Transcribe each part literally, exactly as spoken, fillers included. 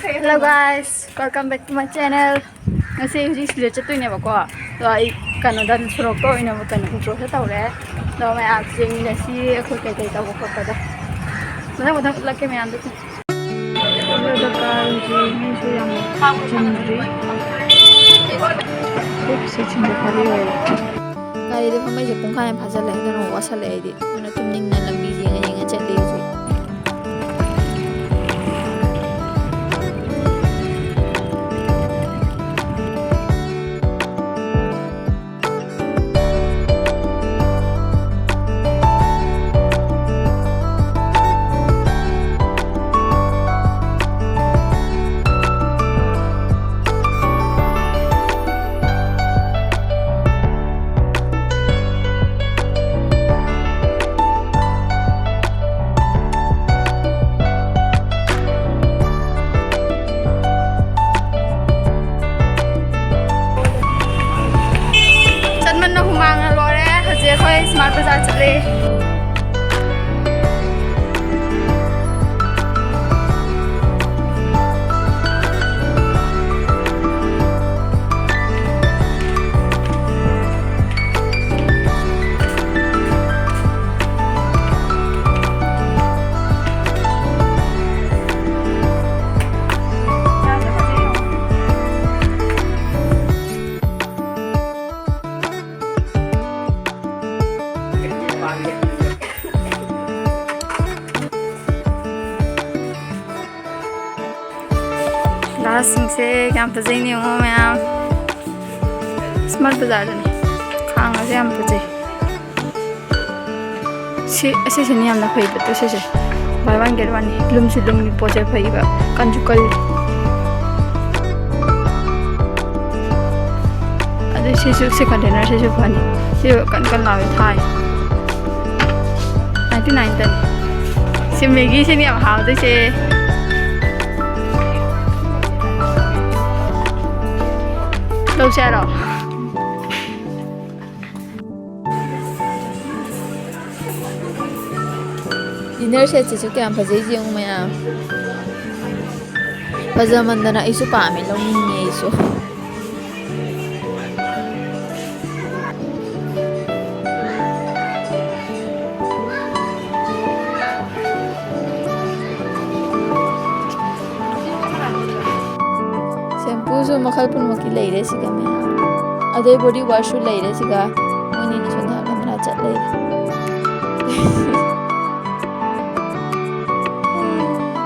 Hello guys, welcome back to my channel. ꯉꯁꯤ ꯍꯧꯖꯤꯛ ꯁꯤꯗ ꯆꯠꯇꯣꯏꯅꯦꯕꯀꯣ꯫ ꯑꯗꯣ ꯑꯩ ꯀꯩꯅꯣꯗ, ꯁꯣꯔꯣꯛꯇ ꯑꯣꯏꯅ ꯀꯩꯅꯣ intro ꯁꯦ ꯇꯧꯔꯦ꯫ ꯑꯗꯣ ꯃꯌꯥꯝ ꯌꯦꯡꯃꯤꯟꯅꯁꯤ ꯑꯩꯈꯣꯏ ꯀꯩꯀꯩ ꯇꯧꯕ ꯈꯣꯠꯄꯗꯣ꯫ ꯃꯊꯪ ꯃꯊꯪ ꯎꯠꯂꯛꯀꯦ ꯃꯌꯥꯝꯗꯨꯁꯨ꯫ ꯑꯗꯨꯗ ꯀꯥꯔꯨꯁꯦ, ꯃꯤꯁꯨ ꯌꯥꯝ ꯆꯤꯟꯗ꯭ꯔꯤ꯫ ꯒꯥꯔꯤꯗ ꯐꯝꯃꯛꯏꯁꯦ ꯄꯨꯡꯈꯥꯏ ꯑꯃ ꯐꯥꯖꯤꯜꯂꯦ, ꯑꯗꯨꯅ ꯋꯥꯁꯜꯂꯛꯑꯦ ꯑꯩꯗꯤ꯫ ꯑꯗꯨꯅ ꯇꯨꯝꯅꯤꯡꯅ ꯂꯝꯕꯤ ꯌꯦꯡꯉ ꯌꯦꯡꯉ ꯆꯠꯂꯤ ꯍꯧꯖꯤꯛ꯫ ꯆꯠꯃꯟꯅ ꯍꯨꯃꯥꯡꯅ ꯂꯣꯏꯔꯦ꯫ ꯍꯧꯖꯤꯛ ꯑꯩꯈꯣꯏ ꯁ꯭ꯃꯥꯔꯠ ꯕꯖꯥꯔ ꯆꯠꯂꯤ꯫ ꯒ꯭ꯂꯥꯁꯁꯤꯡꯁꯦ ꯌꯥꯝ ꯐꯖꯩꯅꯦ, ꯌꯦꯡꯉꯣ ꯃꯌꯥꯝ꯫ ꯁ꯭ꯃꯥꯔꯠ ꯕꯖꯥꯔꯗꯅꯦ꯫ ꯈꯥꯡꯒꯁꯦ ꯌꯥꯝ ꯐꯖꯩ꯫ ꯁꯤ, ꯑꯁꯤꯁꯤꯅ ꯌꯥꯝꯅ ꯐꯩꯕ, ꯇꯨ ꯁꯤꯁꯦ꯫ Buy one get one ꯅꯤ꯫ ꯂꯨꯝꯁꯨ ꯂꯨꯝꯃꯤ, ꯄꯣꯠꯁꯦ ꯐꯩꯕ꯫ ꯀꯟꯁꯨ ꯀꯜꯂꯤ꯫ ꯑꯗꯩ ꯁꯤꯁꯨ, ꯁꯤ container ꯁꯤꯁꯨ ꯐꯅꯤ꯫ ꯁꯤ ꯀꯟ ꯀꯟ ꯂꯥꯎꯋꯦ, ꯊꯥꯏ꯫ Ninety nine ꯇꯅꯤ꯫ ꯁꯤ ꯃꯦꯒꯤꯁꯤꯅꯦ ꯌꯥꯝ ꯍꯥꯎꯗꯣꯏꯁꯦ꯫ ꯂꯧꯁꯦ ꯍꯥꯏꯔꯣ? Dinner set ꯁꯤꯁꯨ ꯀꯌꯥꯝ ꯐꯖꯩ ꯌꯦꯡꯉꯨ ꯃꯌꯥꯝ꯫ ꯐꯖꯃꯟꯗꯅ ꯑꯩꯁꯨ ꯄꯥꯝꯃꯦ, ꯂꯧꯅꯤꯡꯉꯦ ꯑꯩꯁꯨ꯫ ꯁꯦꯝꯄꯨꯁꯨ ꯃꯈꯜ ꯄꯨꯝꯅꯃꯛꯀꯤ ꯂꯩꯔꯦ ꯁꯤꯗ ꯃꯌꯥꯝ꯫ ꯑꯗꯩ body washꯁꯨ ꯂꯩꯔꯦ ꯁꯤꯒ꯫ ꯃꯣꯏꯅꯤꯅ ꯁꯣꯝꯗ ꯍꯥꯞꯅ ꯆꯠ ꯂꯩꯔꯦ꯫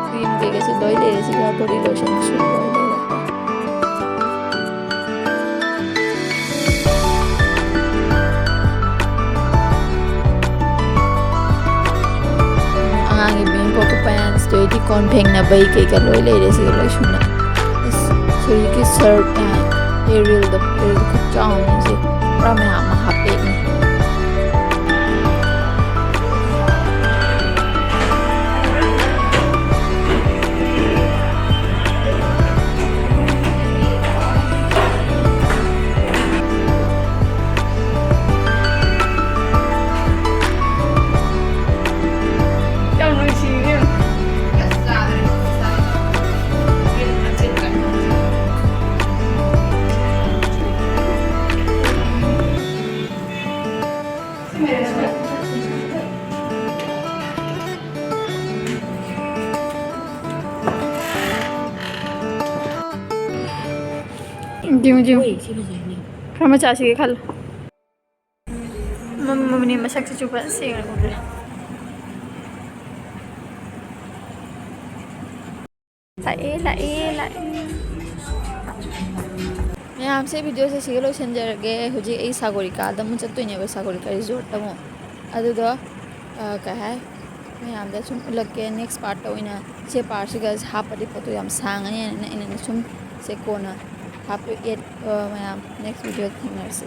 Cream ꯀꯩꯀꯩꯁꯨ ꯂꯣꯏ ꯂꯩꯔꯦ ꯁꯤꯒ, body lotionꯁꯨ ꯂꯣꯏ ꯂꯩꯔꯦ꯫ ꯑꯉꯥꯡꯒꯤ ꯕꯦꯕꯤ ꯄꯣꯛꯀꯤ ꯄꯦꯟꯁ, ꯑꯗꯩꯗꯤ ꯀꯣꯟ ꯐꯦꯡꯅꯕꯩ ꯀꯩꯀꯥ ꯂꯣꯏ ꯂꯩꯔꯦ ꯁꯤꯒ ꯂꯣꯏ ꯁꯨꯅ꯫ ꯑꯁ, ꯍꯧꯖꯤꯛꯀꯤ ꯁꯔꯞ, ꯑ, ꯑꯦꯔꯤꯌꯦꯜꯗꯣ, ꯑꯦꯔꯤꯌꯦꯜ ꯈꯨꯆꯥꯎ ꯑꯃꯅꯤ ꯁꯤ꯫ ꯄꯨꯔꯥ ꯃꯌꯥꯝ ꯑꯃ ꯍꯥꯞꯄꯦ꯫ ꯌꯥꯝ ꯅꯨꯡꯁꯤꯅꯦ꯫ ꯌꯦꯡꯉꯨ, ꯌꯦꯡꯉꯨ꯫ ꯈꯔ ꯃꯆꯥꯁꯤꯒꯦ ꯈꯜꯂꯣ꯫ ꯃꯝꯃꯕꯅꯤ, ꯃꯁꯛꯁꯤꯁꯨ ꯐꯖꯅ ꯁꯦꯡꯅ ꯎꯗ꯭ꯔꯦ꯫ ꯂꯥꯛꯑꯦ, ꯂꯥꯛꯑꯦ, ꯂꯥꯛꯑꯦ꯫ ꯃꯌꯥꯝꯁꯦ, videoꯁꯦ ꯁꯤꯒ ꯂꯣꯏꯁꯤꯟꯖꯔꯒꯦ꯫ ꯍꯧꯖꯤꯛ ꯑꯩ ꯁꯥꯒꯣꯔꯤꯀꯥꯗ ꯑꯃꯨꯛ ꯆꯠꯇꯣꯏꯅꯦꯕ, ꯁꯥꯒꯣꯔꯤꯀꯥ resort ꯑꯃꯨꯛ꯫ ꯑꯗꯨꯗꯣ, ꯑ, ꯀꯩ ꯍꯥꯏ, ꯃꯌꯥꯝꯗ ꯁꯨꯝ ꯎꯠꯂꯛꯀꯦ꯫ Next partꯇ ꯑꯣꯏꯅ, ꯁꯤ partꯁꯤꯒ ꯍꯥꯞꯄꯗꯤ ꯄꯣꯠꯇꯣ ꯌꯥꯝ ꯁꯥꯡꯉꯅꯤ ꯍꯥꯏꯅ ꯑꯩꯅ ꯁꯨꯝ ꯁꯦ ꯀꯣꯟꯅ ꯍꯥꯞꯄ, ꯑꯦꯠ, ꯑ, ꯃꯌꯥꯝ next videoꯗ ꯊꯦꯡꯅꯔꯁꯤ꯫